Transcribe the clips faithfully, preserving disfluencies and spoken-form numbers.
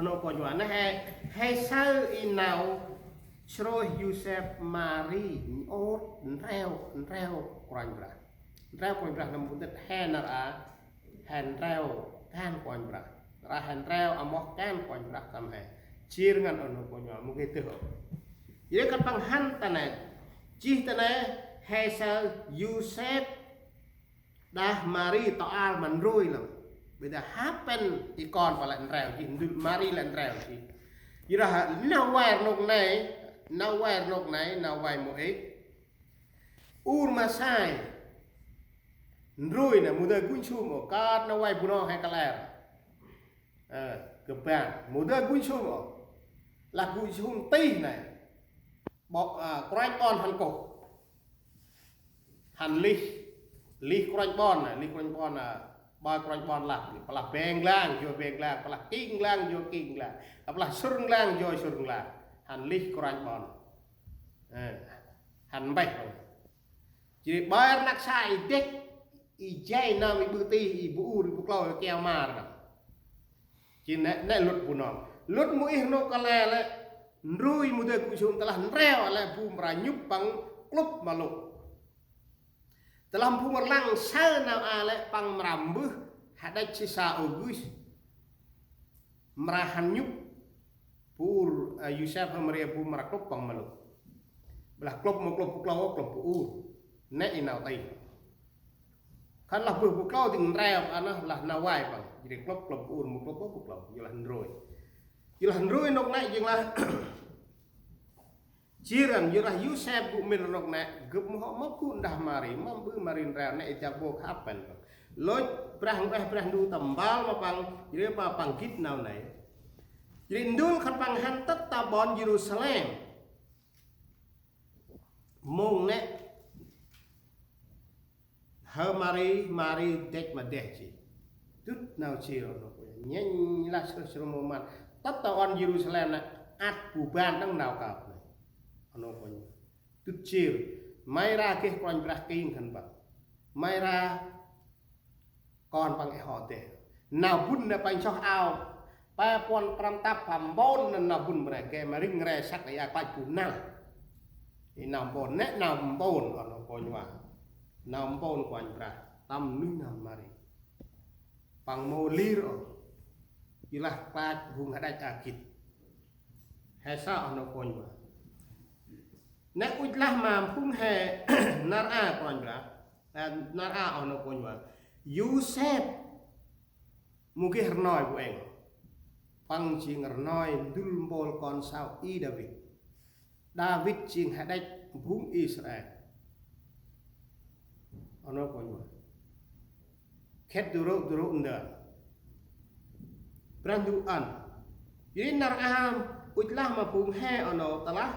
Nô kônh wa, nê he, he saơ i nau srôih Yôsep, Mari, ôt ndreo, ndreo Kôranh Brah. Ndreo Kôranh Brah nâm bu ntĭt he nar a, he ndreo kan Kôranh Brah. Nar a he ndreo amoh kan Kôranh Brah tâm he. Jêr ngăn nô kônh wa, mâu geh dơh ôh. Jêh ri khân păng hăn ta nê, jêh ta nê, he saơ Yôsep đah Mari ta al ma ndrôi lăng. Ƀiă dah happen i kon păng lĕ ndreo jêh, ndŭl Mari lĕ ndreo jêh. Jêh ri nau vay rnôk nây, nau vay rnôk nây, nau vay mâu êch. Ur ma sai. Ndrôi nê, mâu dơi gŭ nsum ôh, kơt nau vay Bunong he kăl e. Ơ, kơt ban, mâu dơi gŭ nsum ôh. Lah gŭ nsum tih nê. Ƀô, a, kôranh ƀon hăn kôh. Hăn lih, lih kôranh ƀon nê, lih kôranh ƀon nê, ƀai kôranh ƀon lah, pă lah beng lang, joi beng lang, pă lah king lang, joi king lang, pă lah sŭr lang, joi sŭr lang. Hăn lih kôranh ƀon. Ơ, hăn mbeh ƀon. Jêh ri ƀai rnăk sa i dêch, i jay nơm, i ƀư tih, i bu ur, i bu klô, i keo mar nơm. Jêh nê, nê lŭt Bunong. Lŭt mâu ih nô kăl e lĕ, ndrôi mâu dơi gŭ nsum, tơlah ndreo lĕ bu mra nhŭp păng klŭp ma lŭ. Tơlah phung rlăng saơ nau a lĕ păng mra mbơh hađăch Sêsar Ôgust. Mra hăn nhŭp bu ur, ơ, Yôsep hăn Mari bu mra klŭp păng ma lŭ. Ƀiă lah klŭp mâu klŭp bu klô, klŭp bu ur. Nê i nau tih. Khân lah bơh bu klô dâng ndreo, a nê lah nau vay păng. Jêh ri klŭp, klŭp bu ur, mâu klŭp bu klô. Jêh lah ndrôi. Jêh lah ndrôi nôk nê jêng lah Jêh ri, jêh lah Yôsep gŭ mir rnôk nê, gâp mâu hŏ mâp gŭ ndah Mari, mâm ƀư Mari ndreo nê i dak bôk happen. Lôch Brah Huêng Ueh Brah Ndu tâm mpơl ma păng, jêh ri păng gĭt nau nê. Jêh ri ndŭl khân păng hăn tât ta ƀon Yêrusalem. Mông nê Hơ Mari, Mari dêch ma deh jêh. Dŭt nau jêh ro nô kônh. Nhênh lah srơh srơh mâu mân. Tât ta ƀon Yêrusalem nê, ăt bu ban đăng nau kơp nê. Nô kônh. Dŭt jêh. May ra geh Kôranh Brah king khân păng. May ra kon păng ê hŏ deh. Nau bŭn nê păng soh ao. Pe puăn prăm tăp păng mpôn nê nau bŭn mre, gay ma ring re săk i a klach bu năl. I nau mpôn, nê nau mpôn, nô kônh wa. Nau mpôn Kôranh Brah, tâm nuih n'hâm Mari. Păng mâu lir ôh. Jêh lah klach phung hađăch a gĭt. He saơ nô kônh wa. Nê ŭch lah ma phung he nar a Kôranh Brah. Nar a nô kônh wa. Yôsep mâu geh rnoi bu êng. Păng jêng rnoi ndŭl mpôl kon sau i Đavid. Đavid jêng hađăch phung Israel. Nô kônh wa. Khât du rô̆ du rô̆ ndơ. Brah Ndu ăn. Jêh ri nar a ŭch lah ma phung he nô tơlah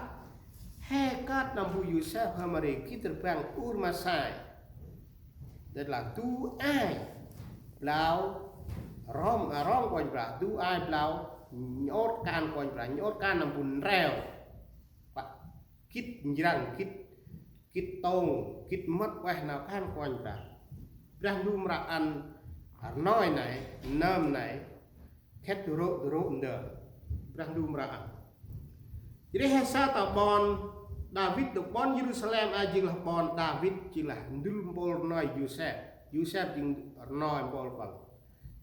he kơt nâm bu Yôsep hăn Mari gĭt rbăng ur ma sai. Dăch lah du ai blau rŏng, a, rŏng Kôranh Brah, du ai blau nhŭp kan Kôranh Brah, nhŭp kan nâm bu ndreo. Pă gĭt njrăng, gĭt, gĭt tông, gĭt mât ueh nau kan Kôranh Brah. Brah Ndu mra ăn rnoi nê, nơm nê, khât du rô̆ du rô̆ ndơ. Brah Ndu mra ăn. Jêh ri he saơ ta ƀon Đavid, ta ƀon Yêrusalem a jêng lah ƀon Đavid, jêng lah ndŭl mpôl rnoi Yôsep. Yôsep jêng rnoi mpôl păng.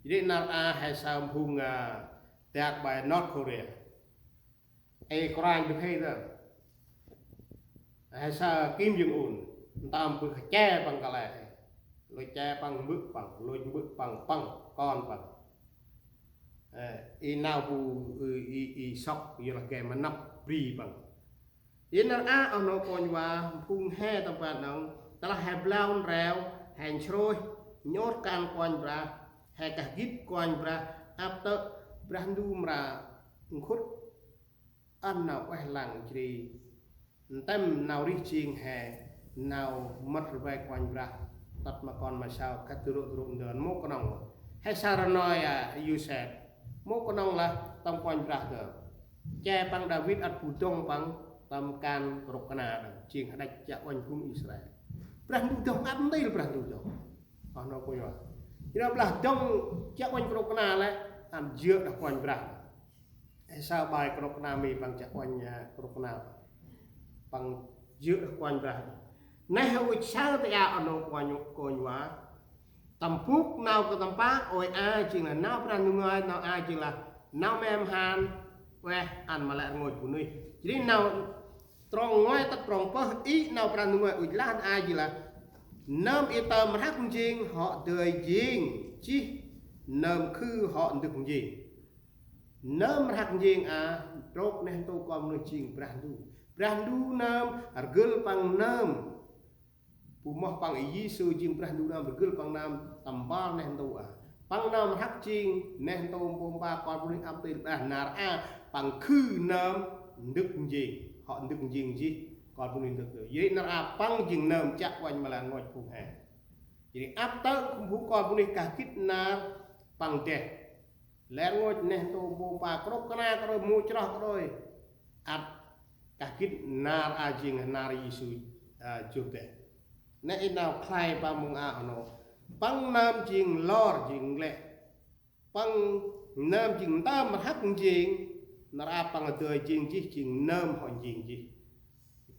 Jêh ri nar a he saơ phung, a, dak bai North Korea. Ê kôranh du khê dơm. He saơ Kim Jong Un. Ntơm bơh che păng kăl e. Lôch che păng, mbơ̆ păng, lôch mbơ̆ păng, păng kon păng. Ê, i nau bu, i, i, i sŏk, yor lah gay ma năp bri păng. I nar a nô kônh wa, phung he tâm ban đŏng, tơlah he blau ndreo, he nsrôih nhŭp kan Kôranh Brah, he kah gĭt Kôranh Brah, ăp tơ̆ Brah Ndu mra nkhŭt ăn nau ueh lăng jêh ri ntĭm nau rêh jêng he nau mât rvê Kôranh Brah tât ma kon ma sau khât du rô̆ du rô̆ ndơ mâu knŏng. He saơ rnoi a Yôsep mâu knŏng lah tâm Kôranh Brah dơm. Che păng Đavid ăt bu dŏng păng tâm kan krŭk kna đŏng jêng hađăch chiă uănh phung Israel. Brah Ndu dŏng, ăp ntil Brah Ndu dŏng. Nô kônh wa. Jêh ri blah dŏng chiă uănh krŭk kna lĕ ăn jê̆ đah Kôranh Brah. Ê, saơ bai krŭk nau mi păng chiă uănh, ơ, krŭk nau. Păng jê̆ rah Kôranh Brah. Neh ŭch saơ ta aơ nô Kôranh, Kôranh wa. Tâm bŭk nau kơtăm pă, ôi a jêng lah nau Brah Ndu ngơi, nau a jêng lah nau mêm hăn, ueh ăn ma lĕ rngôch bunuyh. Jêh ri nau trong ngoai tât trong pơh, i nau Brah Ndu ngơi ŭch lah a jêng lah nơm i tơm rhăk njêng hŏ dơi jêng jêh, nơm khư hŏ ndâk njêng. Nơm rhăk njêng a, trôk neh ntu kon bunuyh jêng Brah Ndu. Brah Ndu nơm, rgâl păng nơm. Bu moh păng Yêsu jêng Brah Ndu nơm, rgâl păng nơm, tâm mpơl neh ntu a. Păng nơm rhăk jêng neh ntu mpô mpa kon bunuyh ăp ntil đah nar a, păng khư nơm ndâk njêng. Hŏ ndâk njêng jêh, kon bunuyh ndâk njêng. Jêh nar a păng jêng nơm chiă uănh ma lĕ rngôch phung he. Jêh ri ăp tơ̆ phung kon bunuyh kah gĭt nar păng deh. Lĕ rngôch neh ntu mpô mpa krŭk kna kơ đôi, mâu chroh kơ đôi. Ăt kah gĭt nar a jêng nar Yêsu, a, jŭr deh. Nê i nau khlay pa mông a nô. Păng nơm jêng lor jêng nglĕ. Păng nơm jêng ntơm rhăk njêng, nar a păng dơi jêng jêh jêng nơm hŏ njêng jêh.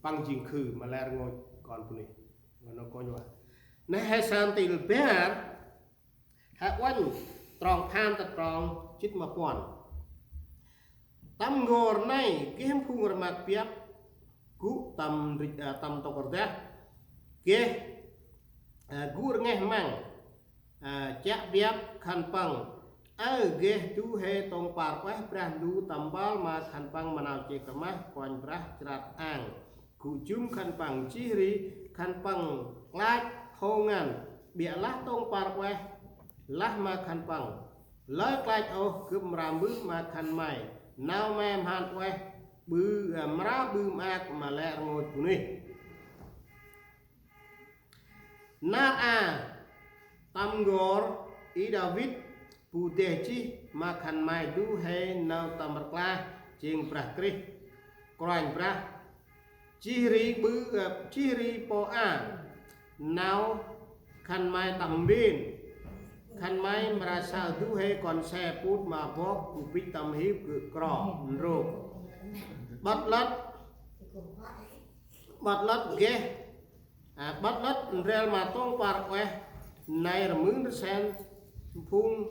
Păng jêng khư ma lĕ rngôch kon bunuyh. Nô Kôranh wa. Nê he saơ ntil bar, he uănh trong phan tât trong jât ma puăn. Tâm n'gor nây geh phung rmăk biăp, gŭ tâm ri-, a, tâm ntŭk rdah, geh, a, gŭ rngeh măng, a, chiă biăp khân păng. Ơ geh du huê tông păr ueh Brah Ndu tâm mpơl ma khân păng ma nau chêk rmah Kôranh Brah chrat ang. Gŭ jŭm khân păng jêh ri khân păng klach hô ngăn. Ƀiălah tông păr ueh lah ma khân păng: Lơi klach ôh, gâp mra mbơh ma khân may nau mêm hăn ueh, ƀư, a, mra ƀư maak ma lĕ rngôch bunuyh. Nar a, tâm n'gor i Đavid bu deh jêh ma khân may du huê nơm tâm rklaih jêng Brah Krist, Kôranh Brah. Jêh ri ƀư, ơ, jêh ri pô a nau khân may tâm mbên. Khân may mra saơ du huê kon se put ma bok bu bĭch tâm hip gơ̆ kro ndrôk. Ƀât lât, ƀât lât geh, a, ƀât lât ndrel ma tông păr ueh nây rmưn rsen phung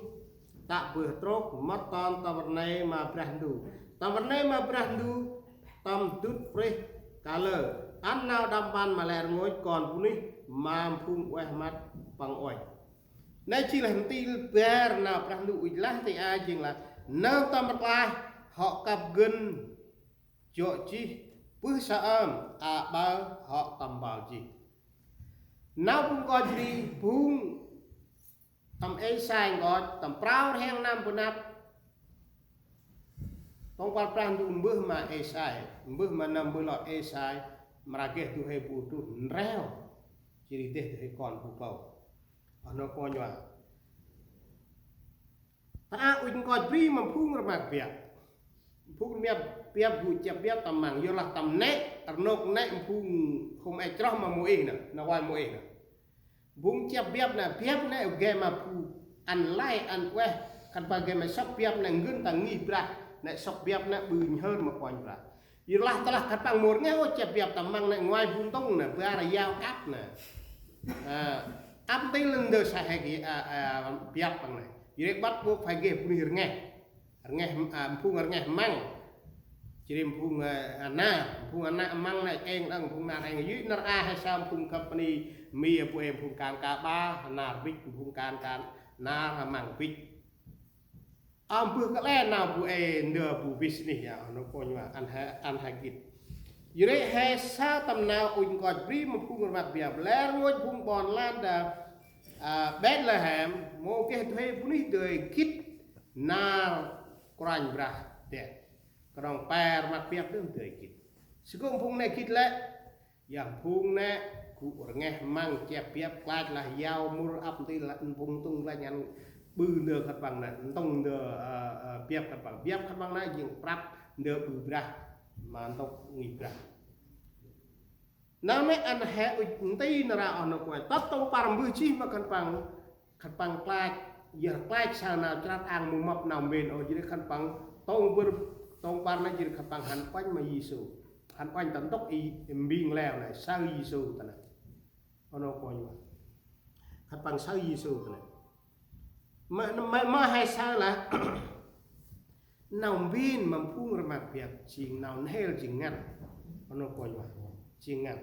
tă bơh trôk mât ton tâm rnê ma Brah Ndu. Tâm rnê ma Brah Ndu tâm dŭt prêh kalơ. Ăn nau đăp mpăn ma lĕ rngôch kon bunuyh ma phung ueh măt păng uănh. Nê jêng lah ntil bar nau Brah Ndu ŭch lah ta aơ jêng lah nơm tâm rklaih hŏ kăp gân jŏ jêh, bơh saơm aƀaơ hŏ tâm mpơl jêh. Nau phung nkoch bri, phung tâm Êsai nkoch, tâm prao rhiăng năm bu năp. Tông păr Brah Ndu mbơh ma Êsai, mbơh ma nơm mbơh lor Êsai, mra geh du huê bu truh ndreo, jêh ri deh du huê kon bu pâu. Ơ nô Kôranh wa. Ta aơ ŭch nkoch bri ma phung rmăk biăp. Phung rmăk biăp gŭ chiăp biăp tâm măng, yorlah tâm nê, rnôk nê phung hôm ê chroh ma Môis nê, nau way Môis nê. Phung chiăp biăp nê, biăp nê geh ma bu ăn lay ăn ueh, khân păng geh ma sŏk biăp nê ngăn ta ngih Brah, nê sŏk biăp nê ƀư nhhơr ma Kôranh Brah. Yorlah tơlah khân păng mâu rngeh ôh chiăp biăp tâm măng nê, ngoai bu ntŭng nê, bar yao kăp nê. A, ăp ntil ndơ sa he geh, a, a, biăp păng nê. Jêh ri bắt buộc phải geh bunuyh rngeh. Rngeh, a, phung rngeh măng. Jêh ri phung, a, a, nar, phung a nar măng nê, êng đăng phung nar êng. Yui nar a he saơ phung company mi, a, bu ê phung kan ka ƀa, nar bĭch phung kan kan, nar măng bĭch. Ăm bơh kăl e nau bu ê ndơ bu business ya, nô Kôranh wa, ăn he, ăn he gĭt. Jêh ri he saơ tâm nau ŭch nkoch bri ma phung rmăk biăp, lĕ rngôch phung ƀon lan đah, a, Bethlehem, mâu geh du huê bunuyh dơi gĭt nar Kôranh Brah deh. Knŏng pe rmăk biăp đŏng dơi gĭt. Sgŭ phung nê gĭt lĕ, ya phung nê gŭ rngeh măng chiăp biăp klach lah yau mŭr ăp ntil lah mpŭng ntŭng lah ngăn ƀư ndơ khân păng nê, ntŭng ndơ, ơ, ơ, biăp khân păng. Biăp khân păng nê jêng prăp ndơ ƀư Brah, ma ntŭk ngih Brah. Nau nê ăn he ŭch nti nar a oh nô Kôranh. Tât tông păr mbơh jêh ma khân păng, khân păng klach, yơh klach saơ nau chrat ang mâu mâp nau mbên ôh, jêh ri khân păng tông bơr Tông păr nây jêng khân păng hăn uănh ma Yêsu. Hăn uănh ta ntŭk i mbing leo nây, saơ Yêsu ta nây. Ơ nô kônh wa. Khân păng saơ Yêsu ta nây. Ma, ma, ma he saơ lah nau mbên ma phung rmăk biăp jêng nau n'hêl jêng ngăn. Ơ nô kônh wa. Jêng ngăn.